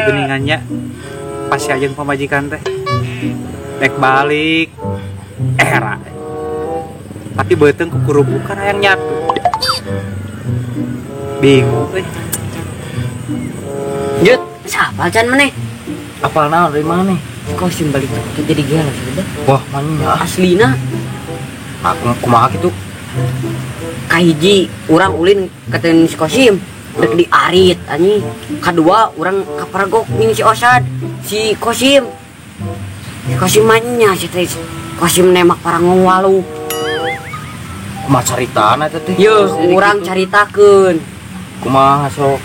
geuningannya. Pasti aja pamajikan teh. Dek balik era. Tapi beuteung kukurubukan hayang nyatu. Bingung euy. Jut, siapa can maneh? Apal naon dari mana? Kosim balik tuh jadi gelo sudah. Wah, manya aslina. Aku kumaha kitu? Kahiji urang ulin katen si Kosim dek diarit anjing. Kadua urang kapergok ning si Osad, si Kosim. Si Kosim manya si teh Kosim nembak parang walu. Kumaha caritana eta teh? Yeuh, urang caritakeun. Kumaha sok?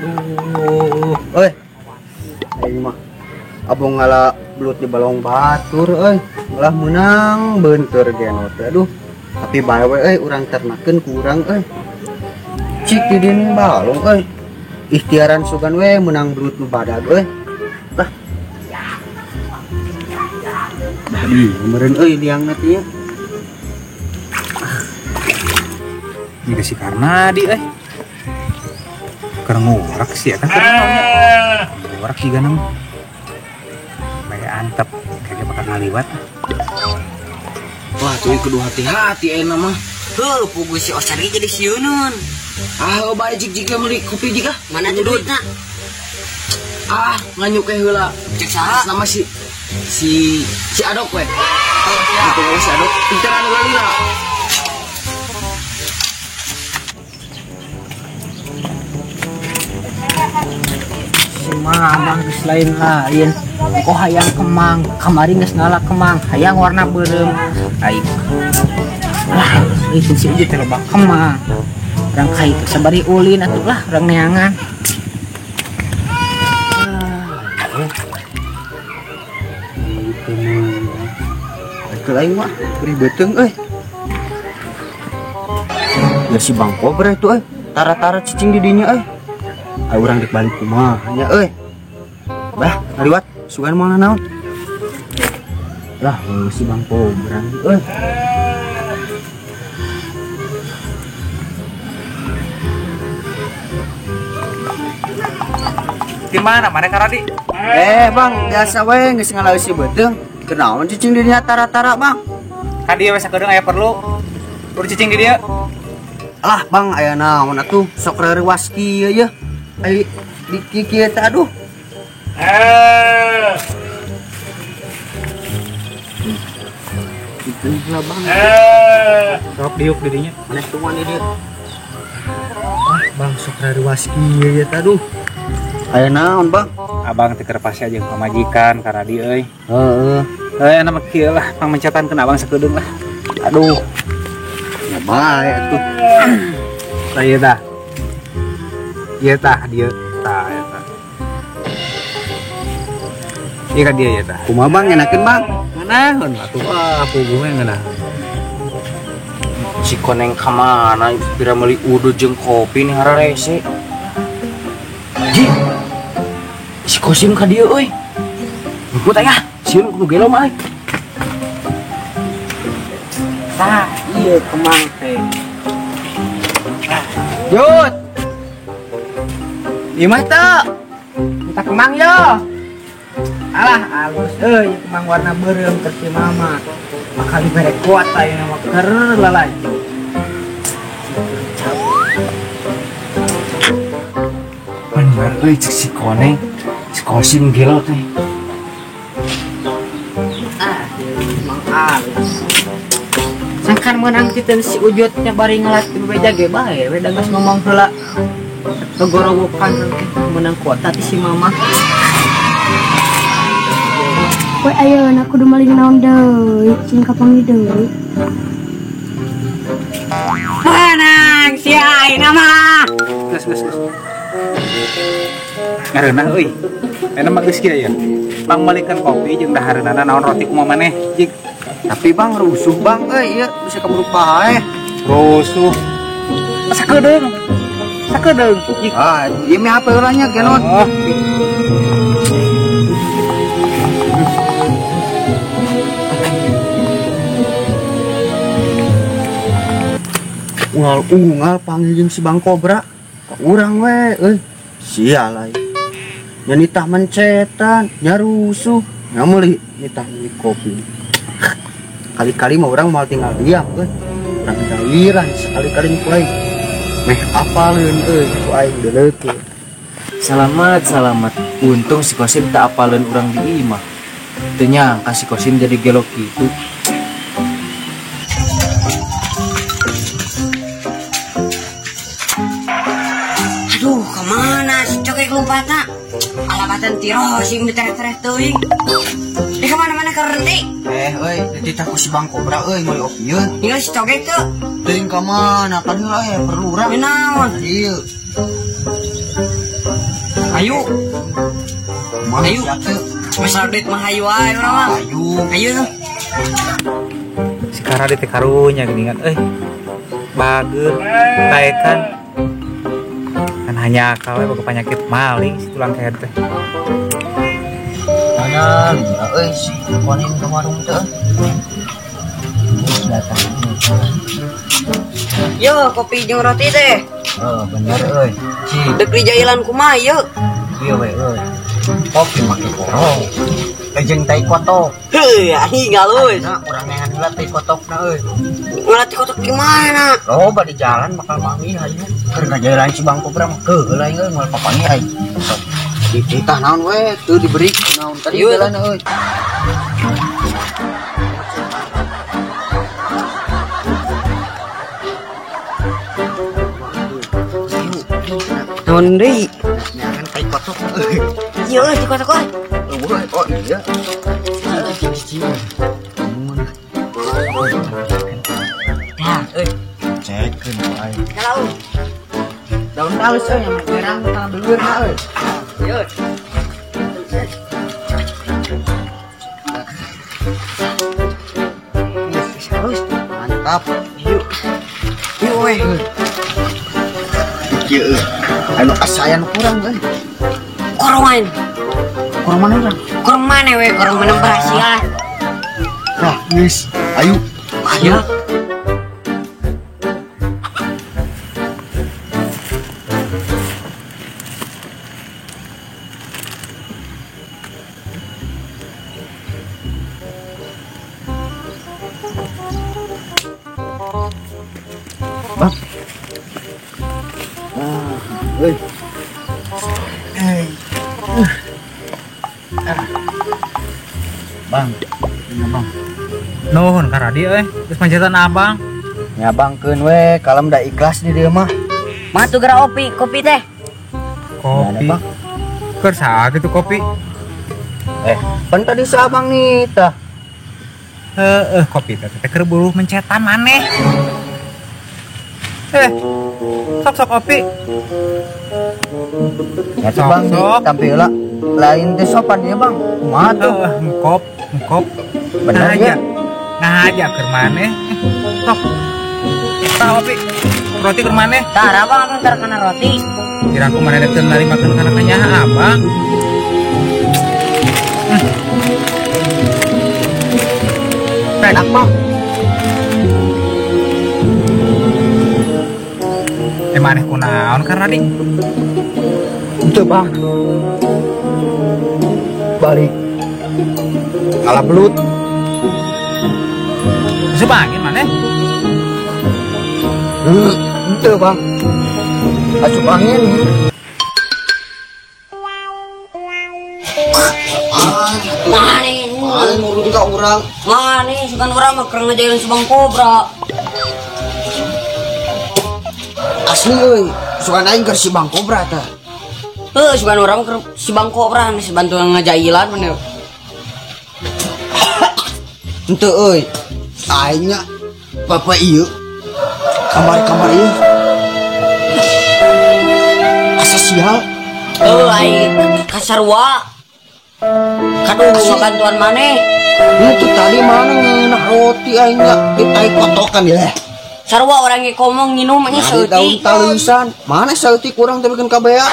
Duh, euy. Aing mah abong ngala belut di balong batur euy. Malah menang bentur genot aduh. Tapi bae we euy urang ternakeun kurang euy. Cik di dieu balong euy. Ikhtiaran sugan we menang belut nu badag euy. Lah. Di meureun euy liangna teh nya. Ini si Karnadi euy. Keur ngurak sih ya kan keur naonnya. Ngurak juga nang. Bae antep kayaknya bakal ngaliwat. Wah, tuh kudu hati-hati ayeuna mah. Heuh, puguh si Osar ge jadi sieuneun. Ah, bae jig-jig meuli kopi jig ah. Mana tuh duitna? Ah, nganyuk we heula. Cek saha? Nama si si si Adok we. Gitu si Adok pintaran heula. Mama geus lain-lain. Kok hayang kemang, kamari geus ngala kemang, hayang warna beureum. Aing. Lah, itu si Ujut teh loba kemang. Urang ka itu sabari ulin atuh lah urang neangan. Itu lain mah beri beuteung euy. Ya si Bang Kobra itu euy, tara-tara cicing di dinya euy. Ayo urang dek balik kumaha nya euy. Bah, ngaliwat sugan moal naon. Lah, si Bang Kobra euy. Di mana mana Karadi? Bang, biasa we geus ngaleusi beuteung. Kenaon cicing di dinya tara-tara, Bang? Ka dieu we sakedeung aya perlu. Kudu cicing di dieu. Alah, Bang, aya naon atuh sok reuwas kieu ye. Ai di kieu teh aduh. Itu lah Bang. Sok diuk di dinya. Maneh tuan di dieu. Ah, Bang sok reuwas kieu ye teh aduh. Aya naon, Bang? Abang teh keur pasti jeung pamajikan Karadi euy. Heeh. Euy anu mah kieu lah pangmencetankeun abang sakedeung lah. Aduh. Ya bae atuh. Tah ieu tah. Ieu tah dieu tah eta. Ieu ka dieu ieu tah. Kumaha Bang ngenakeun Bang? Ngeunaheun atuh. Wah, puguh we ngeunaheun. Si koneng ka mana pira meuli udud jeung kopi nih hararese. Ji. Si Kosim ka dieu euy. Jemput aya, sieun kudu gelo mah euy. Tah, ieu kemang teh. Jut. Ieu mah teu. Minta kemang yo. Alah alus euy kemang warna beureum keur si mama. Bakal dibere kuat ayeuna mah keur lalaju. Bener euy cek si koneng. Si Kosim gelo teh. Ah, emang alus. Sangkan meunang titeun si Ujutnya bari ngelat di bebeja ge bae, we da geus ngomong heula. Kegorowokan menang kuota ti si mama. We ayeuna kudu maling naon deui, cing kapanggih deui. Menang si ayeuna mah. Geus geus geus. Ngareunah euy. Enak mah geus kieu ya. Pangmalikeun kopi jeung dahareunana naon roti kumaha maneh, jig. Tapi Bang rusuh Bang euy ieu bisa keburu paeh. Rusuh. Sakedeung. Sakedeung. Ah, ieu mah apa heula nya genot. Oh. Ungal-ungal panggil jeung si Bang Kobra. Ka urang we euy. Sial aing. Nya nitah mencetan, nya rusuh, nya meuli nitah meuli kopi. Kali-kali mah urang moal tinggal diam euy. Urang galiran sekali-kali ku aing. Meh apaleun euy ku aing deuleukeun. Selamat, selamat. Untung si Kosim tak apaleun urang di imah. Teu nyangka si Kosim jadi gelok gitu. Aduh, kemana si cokek lompatna? Alabatan tiro sing ditereh-tereh teuing. Di kemana-mana kerenti? Euy, dititah ku si Bang Kobra euy meuli opieun. Ninggal si cokek teu. Teuing ka mana? Kan heula aya perlu urang. Naon? Ieu. Ayo. Ayo. Masalah duit mah hayu wae urang mah. Ayo. Ayo tuh. Si Karadi teh karunya geuningan euy. Bager, taekan. Kan hanya akal we boga penyakit maling si tulang kehed teh. Mana euy si konin ke warung teh. Datang. Yo, kopi jeung roti teh. Oh, bener euy. Dek di jailan kumaha ieu? Ieu we euy. Kopi make korong. Jeung tai kotok. Heuh, anjing halus. Nah, urang neangan heula tai kotokna euy. Ngeliat tai kotok gimana? Loba di jalan bakal mami hayu. Keur ngajailan si Bang Kobra mah keuheul aing euy moal papangi aing. Dititah naon we teu diberi naon tadi jalan euy. Naon deui? Neangan tai kotok euy. Ieu euy tai kotok euy. Oh iya. Nah, euy. Cekeun aing. Kalau daun talus euy yang gerang tanah belueurna euy. Ieu. Halus. Mantap. Yuk. Yuk we. Ieu euy. Anu asayan kurang euy. Korongan. Kurang mana urang? Kurang mana we? Kurang mana berhasil. Nah, geus. Ayo. Ayo. Bang. Ah, euy. Bang, ini bang. Nuhun Karadi euy, geus mancetan abang. Nya bangkeun we, kalem da ikhlas di dieu mah. Mah tuh geura opi, kopi teh. Kopi. Bang. Keur saha kitu kopi? Pan tadi sa abang nih tah. Heeh, kopi teh teh keur buruh mencetan maneh. Sok-sok kopi. Ya tuh bang, tampil lah. Lain teh sopan ya bang. Kumaha tuh? Engkop, engkop. Bener ya? Nah aja keur maneh. Sok. Tah kopi. Roti keur maneh. Tah, abang abang tar kana roti. Kira aku maneh teu narimakeun kana kanyaha abang. Enak bang. Maneh kunaon karena di? Itu bang. Balik. Ngalah belut. Sebangin maneh? Itu bang. Asup angin. Maneh. Maneh nurut ka urang. Maneh sugan urang mah keur ngajailin si Bang Kobra. Asli euy, sugan aing keur si Bang Kobra tah. Heuh, sugan urang keur si Bang Kobra geus bantuan ngajailan maneh. Henteu euy. Aing nya bapak ieu. Kamar-kamar ieu. Asa sial. Heuh, aing kasarua. Kaduh bantuan maneh. Itu tadi mana ngeunah roti aing nya ditai kotokan ya. Sarua orang ge ngomong nginum nya saeutik. Daun talusan. Mana saeutik urang teh bikin kabea.